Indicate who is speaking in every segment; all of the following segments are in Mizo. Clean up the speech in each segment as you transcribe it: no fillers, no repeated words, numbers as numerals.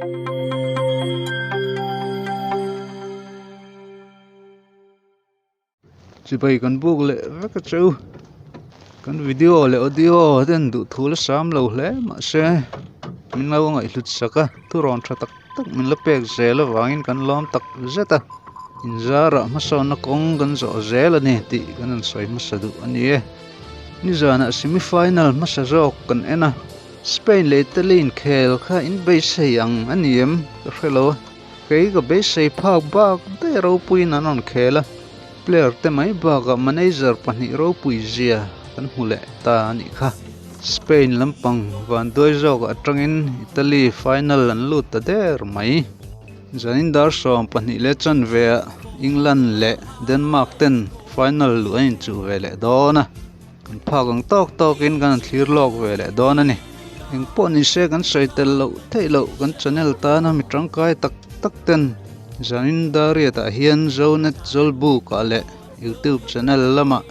Speaker 1: Chibai kan buk leh vek a cheu kan video leh audio ten duhthu la sam lo hle mahse min lo ngaihhlut sak a thurawn tha tak tak min la pek zel avangin kan lawm tak zet a inzarah hmasawnna kawng kan zawh zel a ni tih kan rawn sawi hmasa duh a ni e nizanah semi final hmasa zawk kan en a Spain leh Italy inkhel kha in beisei ang a ni em ka hre lo a. Kei ka beisei phak bak daih ropuiin an rawn khel a, player te mai bakah manager pahnih ropui zia kan hmu leh ta a nih kha. Spain lampang vanduai zawk atangin Italy final an lut ta der mai. Zanin dar 12 leh chanve ah England leh Denmark ten final luh an inchuh ve leh dawn a. Kan phak ang tawk tawkin kan han thlir lawk ve leh dawn a ni. Eng pawh ni se kan sawi tel loh theih loh kan channel tana mi tangkai tak tak ten zanin Dariat ah hian Zonet Zawlbuk ah leh YouTube channel lamah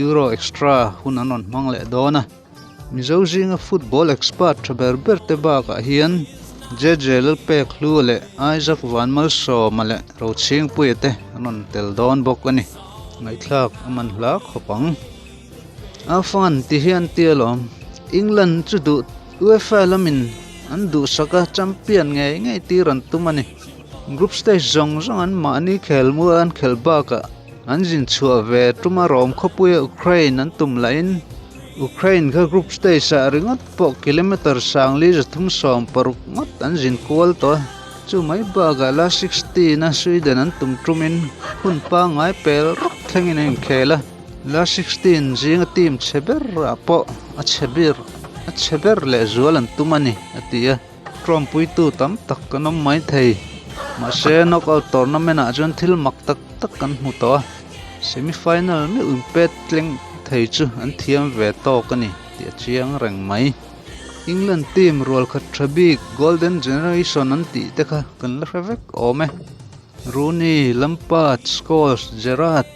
Speaker 1: Euro Extra hun an rawn hmang leh dawn a. Mizo zinga football expert tha ber ber te bakah hian JJ Lalpekhlua leh Isaac Vanmalsawma leh Rochhingpuia te an rawn tel dawn bawk a ni. Ngaihthlak a man hla khawp ang. A fan ti hian tia lawm. England chu duh UEFA lamin an duhsak a champion ngei ngei tir an tum a ni. Group stage zawng zawng an mahni khel mual an khelh bakah an zin chhuah ve tuma rawm khawpuia Ukraine an tum lahin Ukraine kha group stage ah ringawt pawh kilometre sangli 360 ngawt an zin kual tawh a. Chu mai bakah last 16 a Sweden an tum tumin hun pangngai pel rawk thlengin a inkhel a, last 16 zinga team chhe berah pawh a chhe ber a chhe ber leh zual an tum a ni, a ti a. Tawmpuitu tam tak kan awm mai thei. Mahse knockout tournament ah chuan thil mak tak tak kan hmu tawh a, semi final meuh inpet tleng thei chu an thiam ve tawk a ni tih a chiang reng mai. England team rual khat tha bik Golden Generation an tih te kha kan la hre vek awm e. Rooney, Lampard, Scholes, Gerrard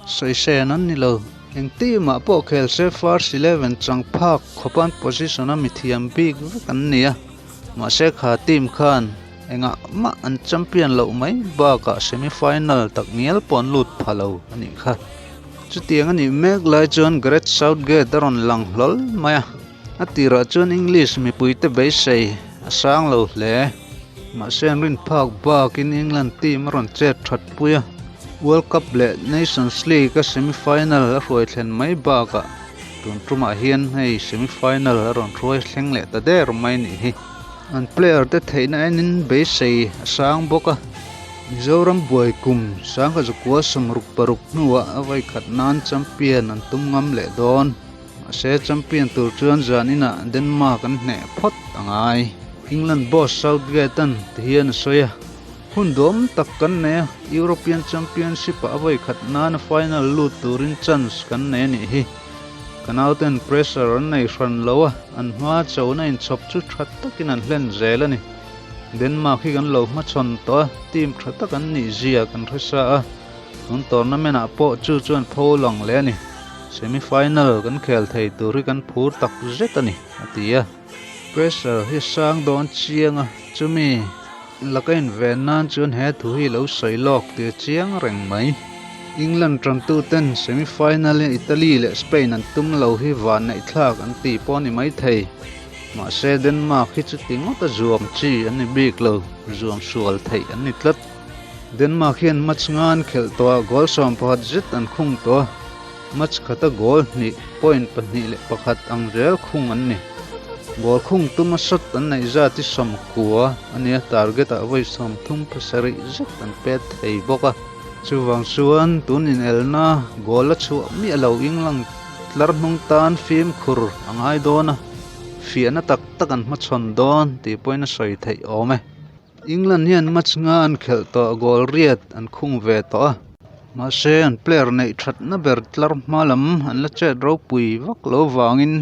Speaker 1: sawisaen an ni lo. Eng team ah pawh khel se first 11 chang phak khawpan position a mithiam bik vek an ni a. Mahse kha team khan engah mah an champion loh mai bakah semi final tak ngial pawh an lut pha lo a nih kha. Chutiang a nih mek lai chuan Gareth Southgate a rawn lang hlawl mai a, a tirah chuan English mipuite beisei a sang lo hle. Mahse an rin phak bakin England team a rawn chet that pui a, World Cup leh Nations League a semi-final a hruai thlen mai bakah tun tumah hian hei semi-final a rawn hruai thleng leh ta der mai nih hi. An player te theihna enin beisei a sang bawk a. Mizoram buai kum sangkha zakua 66 hnuah a vawi khat nan champion an tum ngam leh dawn. Mahse champion tur chuan zan inah Denmark an hneh phawt a ngai. England boss Southgate an ti hian a sawi a, Hun duam tak kan nei a, European Championship ah a vawi khat nana final lut turin chance kan nei a nih hi. Ka nauten pressure an nei hran lo a, an hma chona inchhawp chu tha takin an hlen zel a ni. Denmark hi kan lo hmachhawn tawh a, team tha tak an nih zia kan hre sa a, tun tournament ah pawh chu chuan pho lang leh a ni. Semi final kan khel thei tur hi kan phur tak zet a ni, a ti a. Pressure hi sang dawn chiang a, chumi laka inven nan chuan he thu hi lo sawi lawk tir chiang reng mai. England tantuten semi final in Italy leh Spain an tum lo hi vanneihthlak an ti pawh a ni maithei. Mahse Denmark hi chuti ngawta zuam chi an ni bik lo, zuam sual theih an ni tlat. Denmark hian match nga an khelh tawh a, goal 11 zet an khung tawh a, match khata goal hnih, point pahnih leh pakhat ang zel khung an ni. Goal khung tuma shot an neih zat hi 90 a ni a, target ah vawi 37 zet an pet thei bawk a. Chuvang chuan tun inelna goal a chhuah miah lo England tlar hnung tan fimkhur a ngai dawn a, fiahna tak tak an hmachhawn dawn tih pawhin a sawi theih awm e. England hian match nga an khelh tawh goal riat an khung ve tawh a, mahse an player neih thatna ber tlar hma lam an la chet ropui vak lo vangin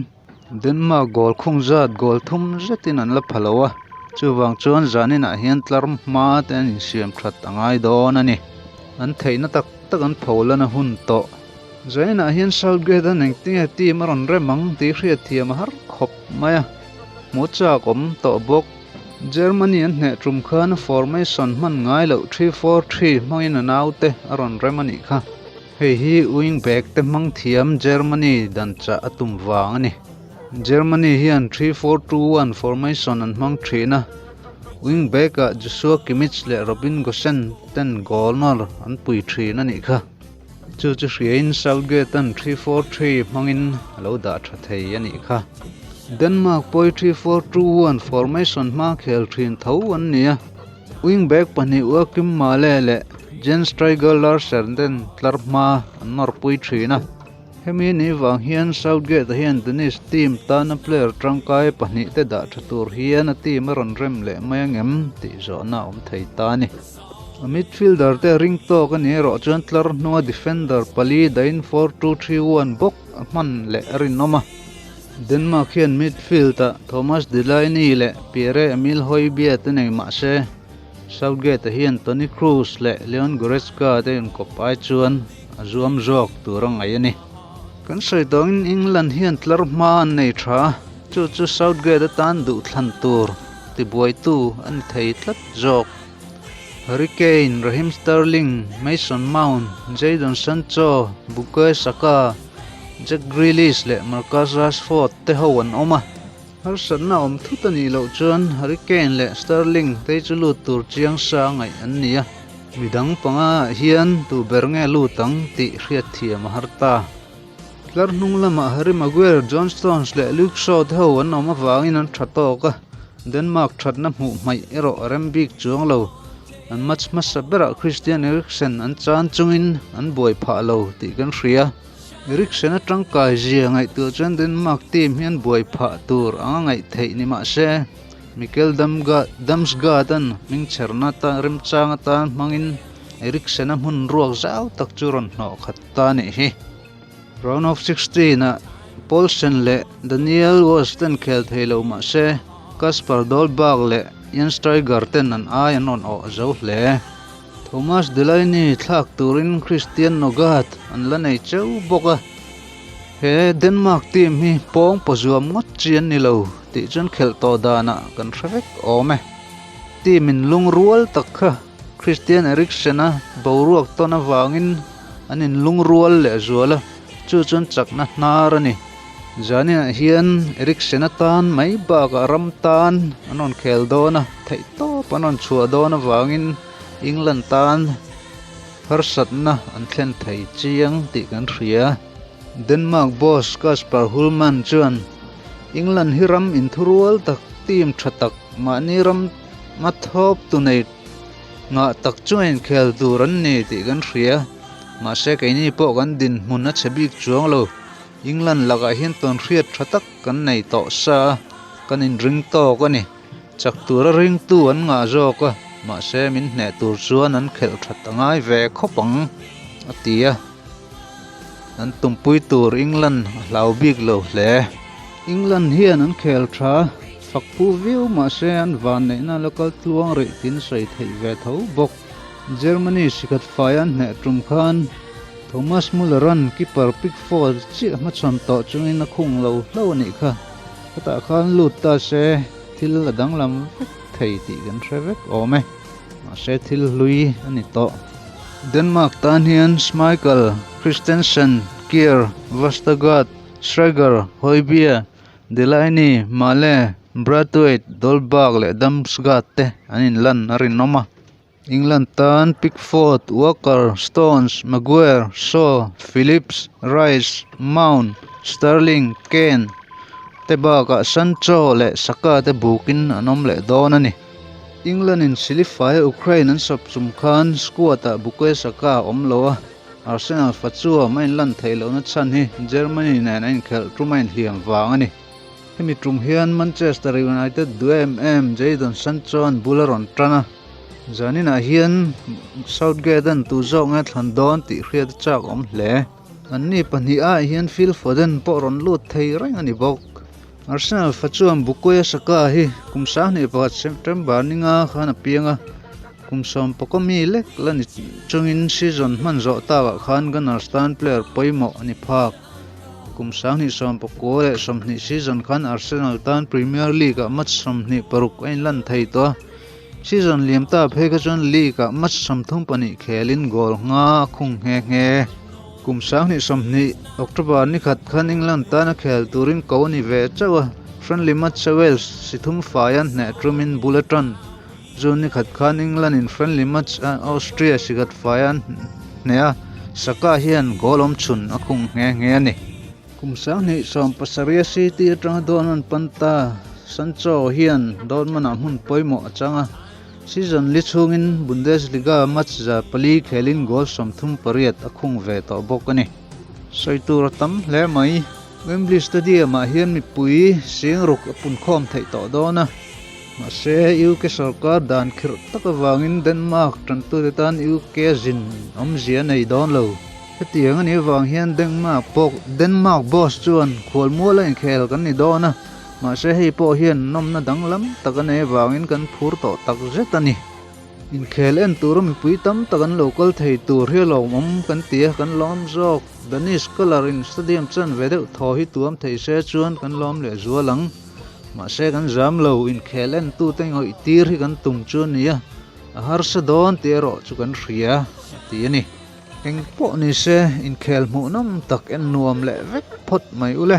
Speaker 1: Denmark goal khung zat goal thum zetin an la pha lo a, chuvang chuan zaninah hian tlar hma te an insiam that a ngai dawn a ni. An theihna tak tak an pholana hun tawh. Zainah hian Southgate an engtinge team a rawn rem ang tih hriat thiam a har khawp mai a, hmuh chak awm tawh bawk. Germany an hneh tum khan formation hman ngai loh 3-4-3 hmangin a naute a rawn rem a nih kha. Hei hi wing back te hmang thiam Germany dan chah a tum vang a ni. Germany hian 3-4-2-1 formation an hmang thin a, wing back ah Joshua Kimmich leh Robin Gosens ten goal nawr an pui thin a nih kha. Chu chu hriain Southgate-a'n 3-4-3 hmangin a lo dah tha thei a nih kha. Denmark pawi 3-4-2-1 formation hma khel thin tho an ni a, wing back pahnih Joakim Mæhle leh Jens Stryger Larsen ten tlar hma an nawrpui thin a. Hemi ni vang hian Southgate-a hian Danish team tana player tangkai pahnih te dah tha tur hian a team a rawn rem leh mai angem tih zawhna a awm thei ta a ni. A midfielder te ring tawk a ni erawh chuan tlar hnunga defender pali dahin 4-2-3-1 bawk a hman leh a rinawm a. Denmark hian midfield ah Thomas Delaney leh Pierre-Emile Højbjerg te nei mah se Southgate-a hian Toni Kroos leh Leon Goretzka te inkawp ai chuan a zuam zawk tur a ngaih a ni. Kan sawi tawngin England hian tlar hma an nei tha a, chu chu Southgate atan duhthlan tur tibuaitu a ni thei tlat zawk. Harry Kane, Raheem Sterling, Mason Mount, Jadon Sancho, Bukayo Saka, Jack Grealish leh Marcus Rashford te ho an awm a. Harsatna awm thut a nih loh chuan Harry Kane leh Sterling te chu lut tur chiang sa ngaih an ni a. Midang panga ah hian tu ber nge lut ang tih hriatthiam a har ta. Tlar hnung lamah Harry Maguire, John Stones leh Luke Shaw te ho an awm avangin an tha tawk a, Denmark thatna hmuh hmaih erawh a rem bik chuang lo. An match hmasa berah Christian Eriksen an chan chungin an buai phah lo tih kan hria. Eriksen a tangkai zia ngaihtuah chuan Denmark team hi an buai phah tur anga ngaih theih ni mah se, Mikkel Damsgaard-a'n hmingchherna remchang atan hmangin Eriksen-a hmun ruak zau tak chu rawn hnawh khat ta a nih hi. Round of 16 ah Poulsen leh Daniel Wass ten khel thei lo mah se Kasper Dolberg leh Jens Stryger ten an ai an rawn awh zo hle. Thomas Delaney thlak turin Christian Nogard an la nei cheu bawk a, he Denmark team hi pawng pawzuam ngawt chi an ni lo tih chuan khelh tawh danah kan hre vek awm e. Team in lungrual tak kha Christian Eriksen-a boruak tawn avangin an inlungrual leh zual a, chu chuan chakna hnar a ni. Zaninah hian Eriksen atan mai bakah ram tan an rawn khel dawn a, theihtawp an rawn chhuah dawn avangin England tan harsatna an thlen thei chiang tih kan hria. Denmark boss Kasper Hjulmand chuan England hi ram inthurual tak, team tha tak, mahni ram hmathawp tu nei Ngah tak chu a inkhel tur an ni tih kan hria. Mahse keini pawh kan dinhmun a chhe bik chuang lo. England lakah hian tawn hriat tha tak kan nei tawh sa a, kan inring tawk a ni. Chak tura ringtu an ngah zawk a, mahse min hneh tur chuan an khelh that a ngai ve khawp ang, a ti a. An tumpui tur England a hlau bik lo hle. England hian an khel tha fak phu viau mahse an van neihna la kal tluang rih tin sawi theih ve tho bawk. Germany sikhat fai an hneh tum khan Thomas Muller-a'n keeper Pickford chiah hmachhawn tawh chungin a khung lo hlo a nih kha. Hetah khan lut ta se thil a danglam vek thei tih kan hre vek awm e. Mahse thil hlui a ni tawh. Denmark tan hian Schmeichel, Christensen, Kjær, Vestergaard, Schrager, Højbjerg, Delaney, Mæhle, Braithwaite, Dolberg leh Damsgaard te an inlan a rinawm a. England tan Pickford, Walker, Stones, Maguire, Shaw, Phillips, Rice, Mount, Sterling, Kane te bakah Sancho leh Saka te bukin an awm leh dawn a ni. England in silifai Ukraine an sawp chung khan squad ah Bukayo Saka a awm lo a. Arsenal fa chuam a inlan theih lohna chhan hi Germany nen a inkhelh tum a inhliam vang a ni. Hemi tum hian Manchester United duh em em Jadon Sancho-a'n bul a rawn tan a, zaninah hian Southgate-a'n tu zawk nge thlan dawn tih hriat a chak awm hle. Anni pahnih ah hian Phil Foden pawh rawn lut thei reng a ni bawk. Arsenal fa chuan Bukayo Saka hi kum 21 September ninga khan a piang a. Kum sawmpakaw mi lek la ni chungin season hman zawh takah khan Gunners tan player pawimawh a ni phak. Kum 2019 season khan Arsenal tan Premier League-ah match 26 a inlan thei tawh a, season liam ta phei kha chuan league-ah match 32 khelin goal nga a khung nghe nghe. Kum 2020 October ni khat khan England tana khel turin ko a ni ve chauh a, friendly match-a Wales si thum fai a hneh tumin bul a tan. June ni khat khan England in friendly match a Austria sikhat fai a hneh a, Saka hian goal awm chhun a khung nghe nghe a ni. Kum 2017 a City atanga Dortmund pan ta Sancho hian Dortmund ah hmun pawimawh a chang a, season li chhungin Bundesliga match 400 khelin goal 38 a khung ve tawh bawk a ni. Sawi tur a tam hle mai. Wembley Stadium ah hian mipui singruk a punkhawm theih tawh dawn a, mahse UK sorkar dan khirh tak avangin Denmark tantute tan UK zin awmzia a nei dawn lo. Hetiang a nih avang hian Denmark pawh Denmark boss chuan khualmual a inkhel kan ni dawn a, mahse hei pawh hian nawmna danglam tak a nei avangin kan phur tawh tak zet a ni. Inkhel en tura mipui tam tak an lo kal thei tur hi a lawmawm kan ti a, kan lawm zawk. Danish colour in stadium chan ve deuh thaw hi tuam thei se chuan kan lawm leh zual ang. Mahse kan zam lo, inkhel en tute ngawih tir hi kan tum chu a ni a, a harsa dawn tih erawh chu kan hria a ti a ni. Eng pawh ni se, inkhel hmuhnawm tak en nuam leh vek phawt mai ule.